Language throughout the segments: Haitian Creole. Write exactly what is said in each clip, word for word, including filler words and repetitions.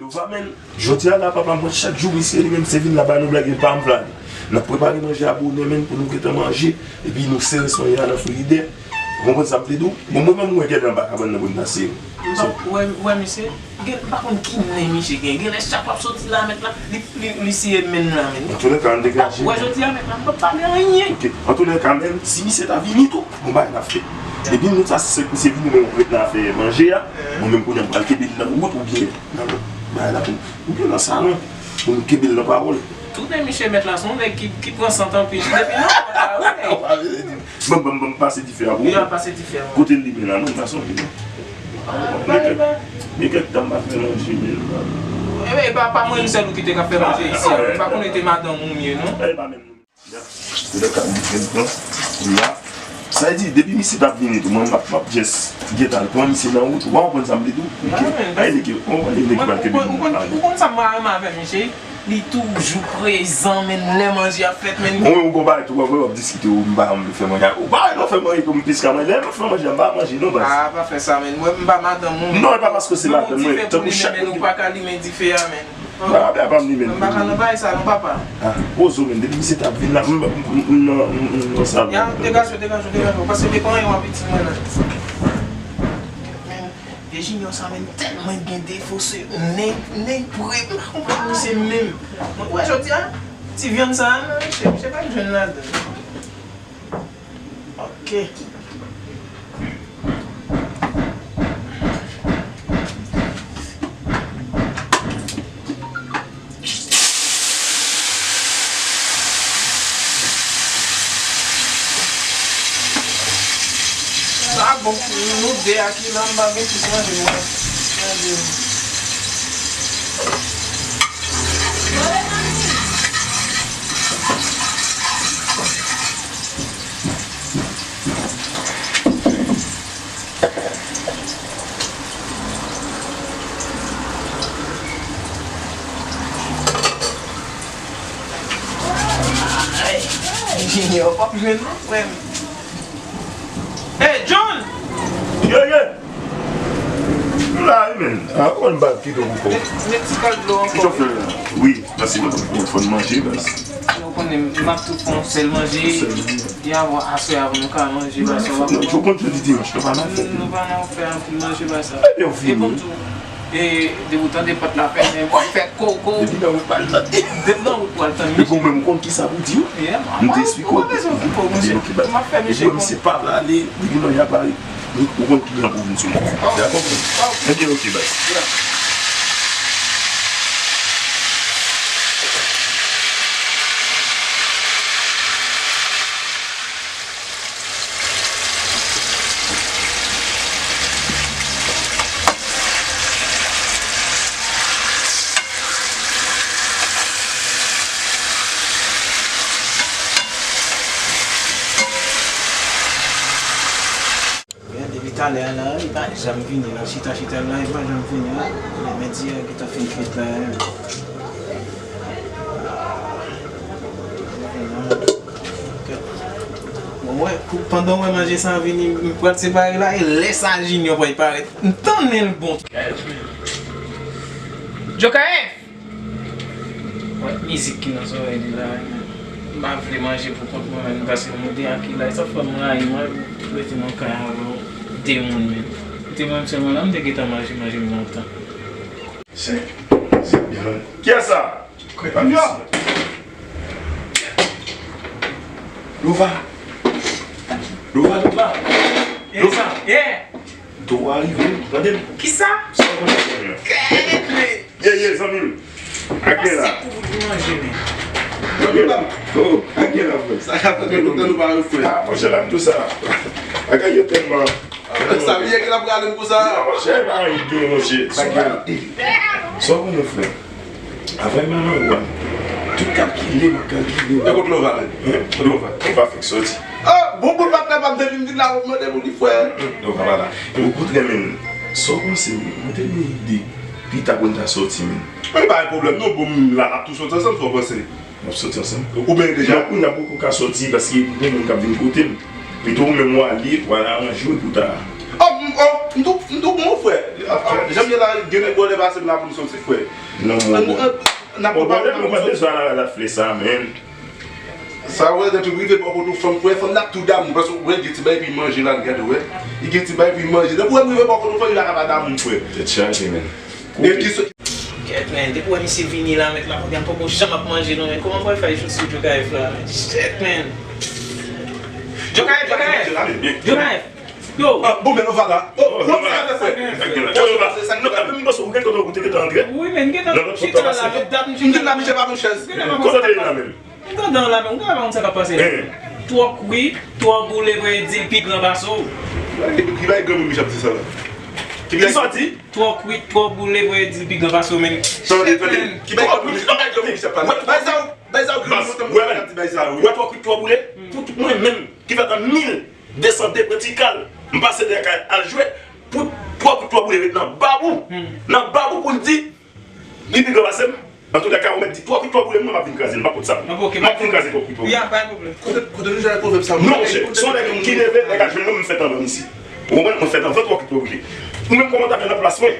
Lova, men, jodi a la, papa, mwen, chak jou, misye, li menm, se vin la ba nou blag, li pa anvle ale. N ap prepare manje a bonè, men, pou nou gentan manje, epi nou sere sonye a nan frijidè. Ou konprann sa m vle di w? Bon, mwen menm, mwen gen anba kabann nan pou n ta sere. Ou wè, ou wè, misye? Gen, m pa konn ki nen misye gen. Genlè chak w ap soti la, mèt la, li, li, li siye men la, men. Antoulèka, ann degaje. Ou wè, jodi a, mèt la, m p ap pale anyen. Ok. Antoulèka, men, si misye ta vini tou, bon, bagay n ap fè. Epi nou ta, si se misye vini, men, ou ret nan afè manje a, mwen menm, kounye a, m pral kenbe l nan wout oubyen nan lòt bagay la pou, oubyen nan salon, pou nou kenbe l nan pawòl. Tout nèg misye mèt la, se yon nèg ki, ki pran sant anpil. Depi nan kont la, wi, nèg. Ou pa vle di. Ban, ban, ban m pase dife a pou ou. Yo ap pase dife a, wi. Kote l limen la, non, m pase yon pil. Ah, bay, bay. Gen kèk, gen kèk tan m pa fè manje, men. Ebyen, e pa, pa mwen sèl ou ki te ka fè manje isi a. M pa konnen te madanm ou m ye, non. E pa menm. Koulè ka m gen pran. Koulè a. Sa vle di, depi misye t ap vini tou, mwen m ap, m ap just gentan al pran misye nan wout. Ou pa konprann sa m vle di w? Ok. Ay, nèg yo, ou wè nèg yo pral kenbe moun nan. Ou konn sa m pa renmen avè misye? Li toujou prezan, men lè manje ap fèt, men. Mwen, ou gon bagay tou, w ap, w ap diskite, ou m pa janm vle fè manje. Ou pa wè lè w fè manje pou m plis ka manje. Lè m ap fè manje, m pa manje, non, baz. Ah, pa fè sa, men. Mwen, m pa madanm ou, men. Non, e pa paske se madanm mwen. Tankou chak moun ki pa ka limen dife a, men. Ah, ben, apa m li menm. M pa ka nan bagay sa non, papa. Ah, poze w menm, depi misye t ap vin la, m, m, m, m, nan, m, m, nan salon. Ya, degaje w, degaje w, degaje w, paske te pa anyen w ap itil mwen la. Men, vye Junior sa menm tèlman gen defo, se nen, nen pre, m pa konprann misye menm. Mwen wè jodi a, ti vyann sa, non, misye, misye pa jwenn ladan. Ok. Sa bon pou nou de a ki la, m pa gen plis manje mwen. Manje. Ay, Junior p ap jwenn non, frè m. Hey, John! Ye, ye! M la wi, men. A, ou konn m pa kite w pou kò. Met, met ti kal dlo ankò. Kit w fè la? Wi, paske fò n manje, baz. Ou konnen, m ap tou fè yon sèl manje. Yon sèl manje. Epi avan, aswè, avan nou ka manje, baz, ou pa konprann. Ou konn jodi dimanch, nou pa nan fè. Nou pa nan fè anpil manje, baz. Ebyen, w fini. E bon tou. E depi w tande pòt la fèmen, w ap fè koko. Depi nan wout pral tande. Depi nan wout pral tande. Epi w menm konn kisa pou di w. Yeah, m te esplike w. Ou pa bezwen okipe w, monchè. M ap fè misye konn. Epi w menm se pa prale, depi nan y ap pale, ou konn ki jan pou vin sou li. Dakò? Ebyen, ok, baz. Men depi talè a la, li pa janm vini la. Chita, chita la, li pa janm vini la. Men di a gentan fin fèt la. Bon, mwen, pou, pandan w wè manje sa vini, m pral separe la, e lè sa Junior pral parèt. M tannen l bon. Joker! Wè mizik ki nan zòrèy li la, m pa vle manje pou kont mwen menm, paske nou de a ki la, sa fè m rayi mwen, rete nan kay avè w, de moun menm. Koute mwen sèlman la, m te gentan manje, manje m lontan. Se, se byen. Kiyès sa? Lova. Lova, Lova. Lova. Yeah. Dwa rive, tande m. Kisa? Sa w konn fè, men. Ye, ye, zanmi m. Ak men la. Pase pou ou manje, men. Zanmi m. Oh, ak men la, frè. Sa ka fè ke nou, nou pa wè frè. Ah, monchè, la, m tou sa. Bagay yo tèlman. Sa vle di ke l ap rale m konsa? Non, monchè, pa anyen, monchè. Sa gen. Sa w konnen, frè? Avè m nan ou a. Tout kalkile, m ap kalkile. E kot Lova menm? Lova. Lova fèk soti. Ah, bon, bon, patnè pa m te vin di la, w ap mande pou li, frè. Lova pa la. Okontrè, menm, sa w panse, mwen te gen ide, pita pou n ta soti, menm. Men pa gen pwoblèm, non, bon, m la, n ap tou soti ansanm, sa w panse? N ap soti ansanm. Ou byen deja? Non, kounye a poko ka soti, paske gen moun k ap vin kote m. Pito ou menm w ale, w al aranje w epi w ta. Oh, m, oh, m tou, m tou bon, frè. Jan m ye la, gen nèg bòlè pase m la pou m soti, frè. Non, mon bò. N ap pran pawòl la pou m soti. Bon, bòlè, mwen pa bezwen al aranje sa, men. Sa wè, lè tou rive bò kote fanm, frè, fanm nan ap tou damou, paske wè, gen ti bagay pou manje la, gade, wè. Li gen ti bagay pou manje. Depi wè m rive bò kote fanm, li pa ka pa damou, frè. Tèt chaje, men. E ki so- Kèt, men, depi wè misye vini la, mèt la, konbyen poko janm ap manje, non, men. Kòman pou fè jodi sou Djokayèf la, men? Shit, men. Djokayèf, Djokayèf! Djokayèf! Yo! Ah, bon, men nou va la. Oh, oh, nou va la, frè. Efektivman. Kote w va? Non, men m panse ou gen kote ou te gentan antre. Wi, men m gentan chita la, men dat m chita la. M di la, misye pa yon chèz. Kote w te la menm? M tande w la, men m pa konn sa k ap pase la. Twò kwi, twò boule, vre di l pi gran pase w. Ki bay granmoun misye ap di sa la? Ki bay sa w di? Twò kwi, twò boule, vre di l pi gran pase w, men. Tande, tande. Ki bay granmoun misye ap pale? Bay sa w, bay sa w, granmoun, bay sa w. Wè twò kwi, twò boule? Pou mwen menm, ki fèt an mil de san de Prentikal, m pase dèyè kay al jwe, pou twò kwi, twò boule ret nan babou. Nan babou pou l di, li pi gran pase m. Antouka, ou mèt di twò kwi, twò boule, mwen m ap vin kraze l, m pa pot sa. M ap vin kraze twò kwi, twò boule. Ya, pa gen pwoblèm. Kote, kote nou jwenn pwovèb sa? Non, monchè, se yon nèg ki leve, nèg a jwenn mwen, m fèt anvan misye. Ou konprann? Mwen fèt anvan twò kwi, twò boule. Ou menm kòman w ta fè nan plas mwen?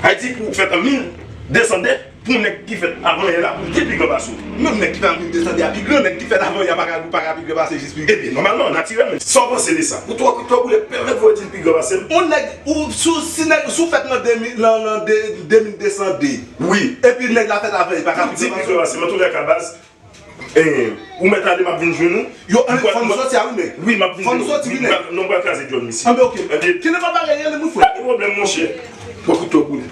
Ayiti, pou w fèt an mil de san de, pou nèg ki fèt avan yè la, pou l te pi gran pase w. Menm nèg ki fèt an mil de san de a pi gran, nèg ki fèt avan yè a pa ka, pa ka pi gran pase jis pi gran. Ebyen, nòmalman, natirèlman. Sa w panse de sa? Pou twò kwi, twò boule, pèmèt vre di l pi gran pase m. On nèg, ou, si w, si nèg, si w fèt nan de mil, nan, nan de, de mil de san de. Wi. Epi nèg la fèt avan, li pa ka pi gran pase w. Pou di pi gran pase m, antouka, baz, eh, ou mèt ale, m ap vin jwenn ou. Yo, ann, fò nou soti a, wi, men. Wi, m ap vin jwenn ou. Fò nou soti, wi, men. Non, m pral kraze djòl misye. Anben, oke. Anben. Kile papa gen, rele m, wi, frè. Pa gen pwoblèm, monchè. Twò kwi, twò boule.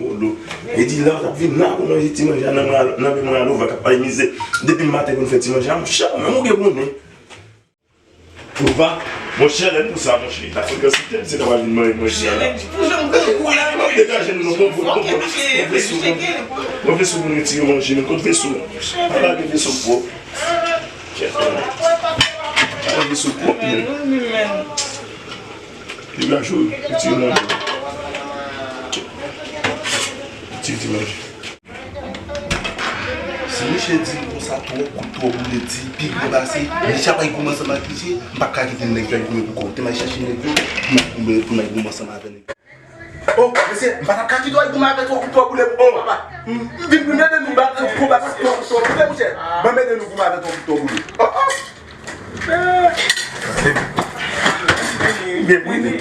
Wolo. E di la, w t ap vin la pou manje ti manje a nan men, nan men mwen, alò, va k ap bay mizè. Depi maten pou n fè ti manje a, monchè, menm ou gen konnen. Papa, monchè, lè nou sa, monchè, ta frekans li te di se ta pral vin manje manje a la. Pou jan m gade kou la, non. Degaje nou, non, bon, bon, bon, bon. Bon, veso, bon. Bon, veso pou nou retire manje, men kot veso? Pa lage veso pwòp. Kèt, non. Pa lage veso pwòp, men. Degaje w, retire manje. Retire ti manje. Si misye di l konsa, twò kwi, twò boule, di l pi gran pase, misye ap al goumen ansanm ak misye, m p ap ka kite nèg yo al goumen pou kò. Te m al chache nèg yo, pou m al goumen, pou m al goumen ansanm avè nèg yo. Oh, mesye, m pa t ap ka kite w al goumen avè twò kwi, twò boule, oh, papa. M, m vin pou m ede nou bat konba twò kwi, twò boule, monchè. Ban m ede nou goumen avè twò kwi, twò boule. Oh, oh. Byen, byen, byen.